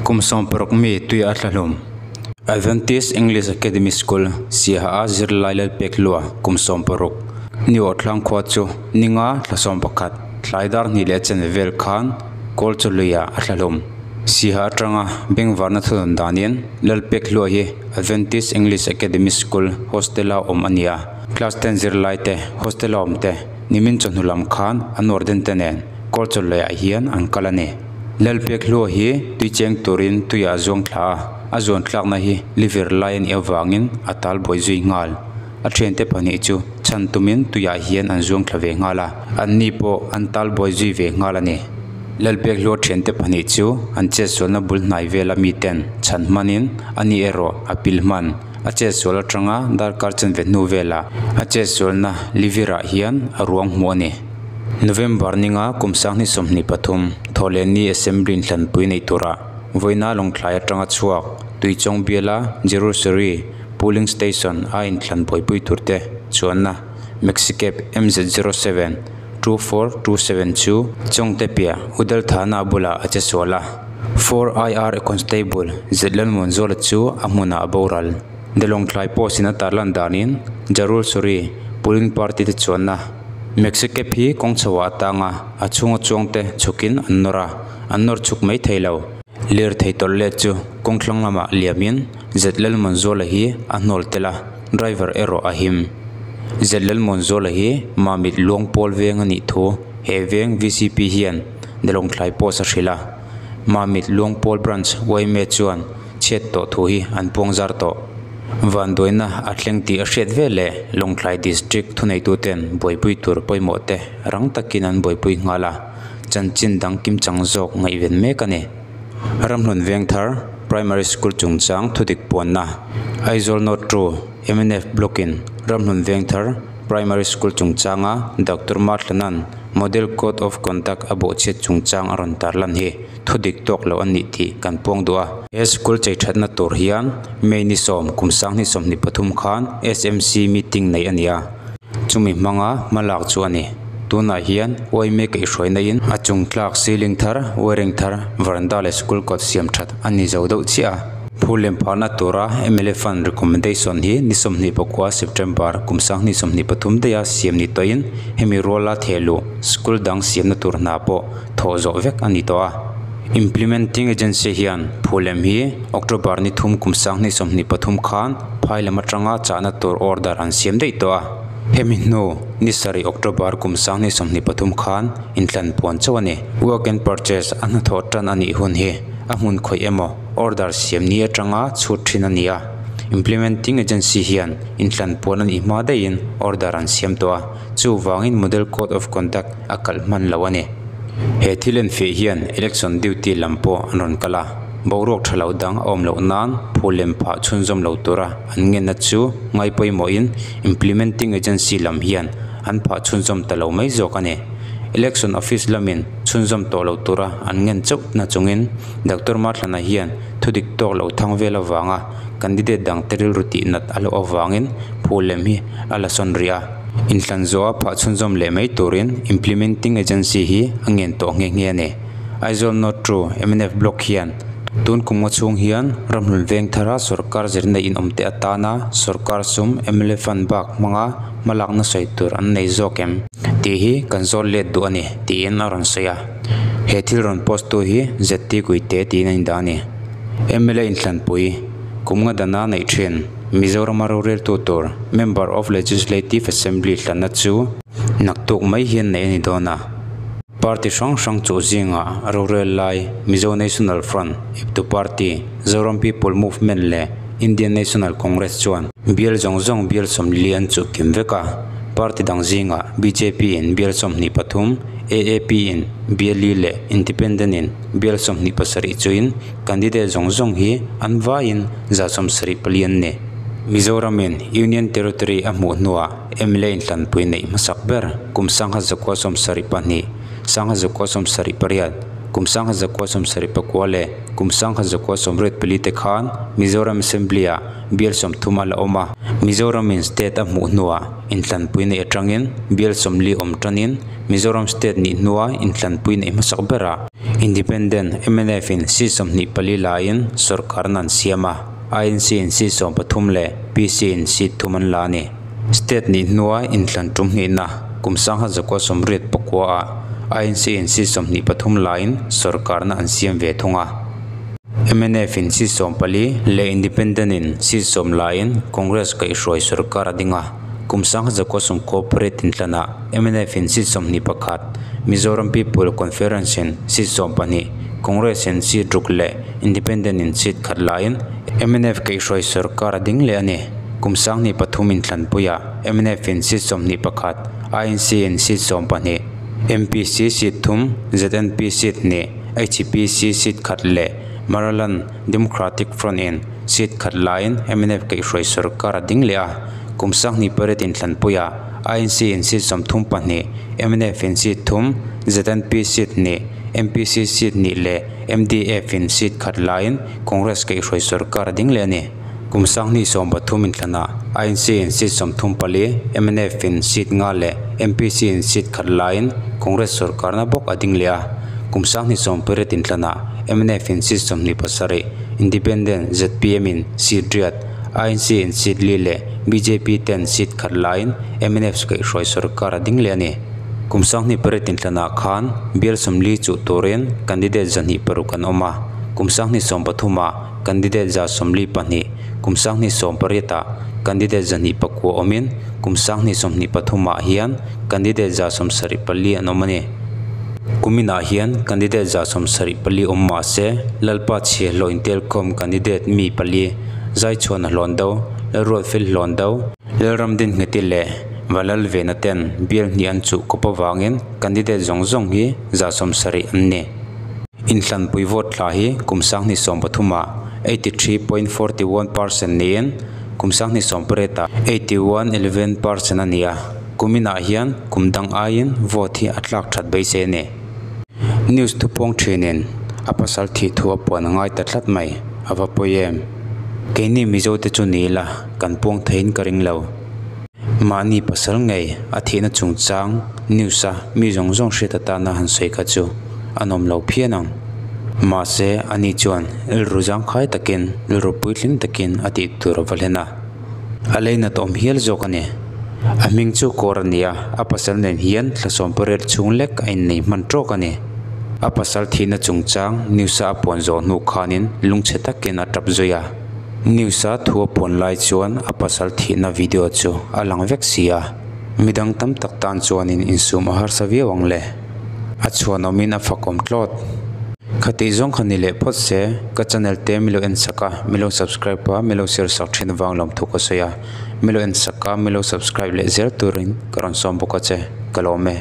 Kum 16 mi tui a thlahlum. Adventist English Academy School, Siaha a zirlai Lalpekhlua, kum 16. Ni Awthlang khua chu ninga thla 11 thlai dar hnih leh chanve vel khan Kawlchaw luiah a thlahlum. Siaha atanga Bengvarna thudawn danin Lalpekhlua hi Adventist English Academy School hostel-a awm a ni a. Class 10 zirlai te hostel-a awm te nimin chawhnu lam khan an warden te nen Kawlchaw luiah hian an kal a ni. Lalpekhlua hi tui cheng turin tuiah a zuang thla a, a zuan thlakna hi liver lai a nih avangin a tal buai zui nghal. A thiante pahnih chu chhan tumin tuiah hian an zuang thla ve nghal a, anni pawh an tal buai zui ve nghal a ni. Lalpekhlua thiante pahnih chu an chetsualna bul hnai vela miten chhan hmanin ani erawh a pil hman. A chetsual atanga darkar chanve hnu velah a chetsualna liver-ah hian a ruang hmuh a ni. November ninga kum 2023 Thawhlehni Assembly inhlanpui nei turah vawiina Lawngthlai atanga chhuak Tuichawng biala Jerusari Polling Station a inthlan buaipui turte chuanna Maxicab MZ07 2427 chu Chawngte piah Udal Thana bulah a che sual a. 4IR Constable Zlalmuanzuala chu a hmunah a boral. The Lawngthlai Post in a tarlan danin Jarulsuri Polling Party te chuanna Maxicab hi kawng chhoah a tang a, a chhunga chuangte chhukin an nawr a, an nawr chhuk mai thei lo. Lirthei tawlh let chu kawng thlang lamah liamin Zlalmuanzuala hi a hnawl tel a, driver erawh a him. Zlalmuanzuala hi Mamit Luangpawl veng a nih thu he veng VCP hian The Lawngthlai Post a hrilh a. Mamit Luangpawl Branch yma chuan chhiat tawh thu hi an puang zar tawh. Vanduaina a thleng tih a hriat vel leh Lawngthlai District thuneituten buaipui tur pawimawh te rang takin an buaipui nghal a, chanchin dang kimchang zawk ngaihven mek a ni. Ramhlun Vengthar Primary School chungchang thudik puanna Aizawl North 2 MNF Block-in Ramhlun Vengthar Primary School chungchanga Doctor Martlanan Model Code of Conduct a bawhchhiat chungchang a rawn tarlan hi thudik tawk lo a nih tih kan puang duh a. He school chei thatna tur hian May ni 10 kum 2023 khan SMC meeting nei a ni a, chumi hmanga hmalak chu a ni. Tunah hian yma kaihhruaina in a chung tlak ceiling thar, wiring thar, veranda leh school kawt siam that a ni zo deuh chiah a. Phul lem phahna tura mla fund recommendation hi ni 29 September kum 2023 daia siam ni tawhin hemi ruala thehluh school dang siamna tur hna pawh thaw zawh vek a ni tawh a. Implementing agency hian phul lem hi October ni 3 kum 2023 khan phai lam atanga chahna tur order an siam daih tawh a. Hemi hnu ni 7 October kum 2023 khan inthlan puan chauh a ni. Work and purchase a hnathawh tan a nih hun hi a hmun khawih emaw order siam ni atanga chhut thin a ni a. Implementing agency hian inthlan puan a nih hma daihin order an siam tawh a, chuwangin Model Code of Conduct a kalh hman lo a ni. He thil en fiah hian election duty lam pawh an rawn kal a, boruak tha lo dang a awm loh nan phul lem phah chhunzawm lo tura an ngenna chu ngai pawimawhin implementing agency lam hian an phah chhunzawm ta lo mai zawk a ni. Election office lamin chhunzawm tawh lo tura an ngen chauh na chungin Doctor Mathlana hian thudik tawk lo thang vel avanga candidate dang te rilru tih nat a hlauh avangin phul lem hi a la sawn rih a. Inthlan zawha phah chhunzawm leh mai turin implementing agency hi a ngen tawh nghe nghe a ni. Aizawl North 2 MNF Block hian tun kum nga chhung hian Ramhlun Vengthara sorkar zirna in awm te atana sorkar sum mla fund bak hmanga hmalakna sawi tur an nei zawk em tih hi kan zawl let duh a ni tiin a rawn sawi a. He thil rawn post tu hi ZT Guite tiin a indah a ni. Mla inthlanpui kum nga dana neih thin Mizoram a roreltu tur Member of Legislative Assembly hlanna chu naktuk mai hian nei a ni dawn a. Party hrang hrang chu zinga rorel lai Mizo National Front, eptu party, Zoram People Movement leh Indian National Congress chuan bial zawng zawng bial 40 an chu kim vek a. Party dang zinga BJP in bial 23, AAP in bial li leh Independent in bial 27 chuin candidate zawng zawng hi an vaiin 174 an ni. Mizoramin Union Territory a hmuh hnuah mla inhlanpui neih hmasak ber kum 1972, 1978, kum 1979 leh kum 1984 te khan Mizoram Assembly-ah bial 30 a la awm a. Mizoramin state a hmuh hnuah inhlanpui neih atangin bial 40 awm tanin Mizoram state nih hnua inhlanpui neih hmasak berah Independent mnf in seat 24 laiin sorkarna an siam a, INC in seat 13 leh PC in seat thum an la a ni. State nih hnua inthlan tum hnihna kum 1989 ah INC in seat 23 laiin sorkarna an siam ve thung a. Mnf in seat 14 leh Independent in seat 10 laiin Congress kaihhruai sorkar a ding a. Kum 1998 inthlanah mnf in seat 21, Mizoram People Conference in seat 12, Congress in seat 6 leh Independent in seat 1 laiin mnf kaihhruai sorkar a ding leh a ni. Kum 2003 inthlanpuiah mnf in seat 21, INC in seat 12, MPC seat 3, ZNP seat 2, HPC seat 1 leh Maraland Democratic Front in seat 1 laiin mnf kaihhruai sorkar a ding leh a. Kum 2008 inthlanpuiah INC in seat 32, mnf in seat 3, ZNP seat 2, MPC seat 2 leh MDF in seat 1 laiin Congress kaihhruai sorkar a ding leh a ni. Kum 2013 inthlanah INC in seat 34, mnf in seat 5 leh MPC in seat 1 laiin Congress sorkarna bawk a ding leh a. Kum 2018 inthlanah mnf in seat 27, Independent ZPM in seat 8, INC in seat 4 leh BJP ten seat 1 laiin mnf kaihhruai sorkar a ding leh a ni. Kum 2008 inthlanah khan bial 40 chu turin candidate 206 an awm a. Kum 2013 ah candidate 142, kum 2018 ah candidate 209 awmin kum 2023 ah hian candidate 174 an awm a ni. Kuminah hian candidate 174 awm mah se Lalpa Chhiahhlawh Intelkhawm candidate mi pali Zaichhuan Hlawn Do, Lalruatfel Hlawn Do, Lalramdin Ngheti leh Valal Vena ten bial hnih an chuh kawp avangin candidate zawng zawng hi 170 an ni. Inthlanpui vote tla hi kum 2013 ah 83.41% niin kum 2018 ah 81.11% a ni a. Kuminah hian kum dang aiin vote hi a tlak that beisei a ni. News thupuang thinin a pasal thih thu a puan a ngai ta tlat mai, a va pawi em. Keini Mizo te chu ni ila kan puang theiin ka ring lo. Mahni pasal ngei a thihna chungchang news a mi zawng zawng hriat atana han sawi kha chu a nawm lo phian ang. Mahse ani chuan rilru zangkhai takin rilru puitling takin a tih tur a va hlen a. A leinat awm hial zawk a ni. A hming chu kawr a ni a, a pasal nen hian thla 18 chhung lek a innei hman tawk a ni. A pasal thihna chungchang news a a puan zawh hnu khanin lungchhe takin a tap zui a. News a thu a puan lai chuan a pasal thihna video chu a lang vek si a. Midang tam tak tan chuanin insum a harsa viau ang le. A chhuan awmin a fakawm tlawt. Khatih zawng kha ni leh phawt se, ka channel te milo en sak a, milo subscribe a, milo share sak thin avang lawm thu ka sawi a. Milo en sak a, milo subscribe leh zel turin ka rawn sawm bawk a che, ka lawm e.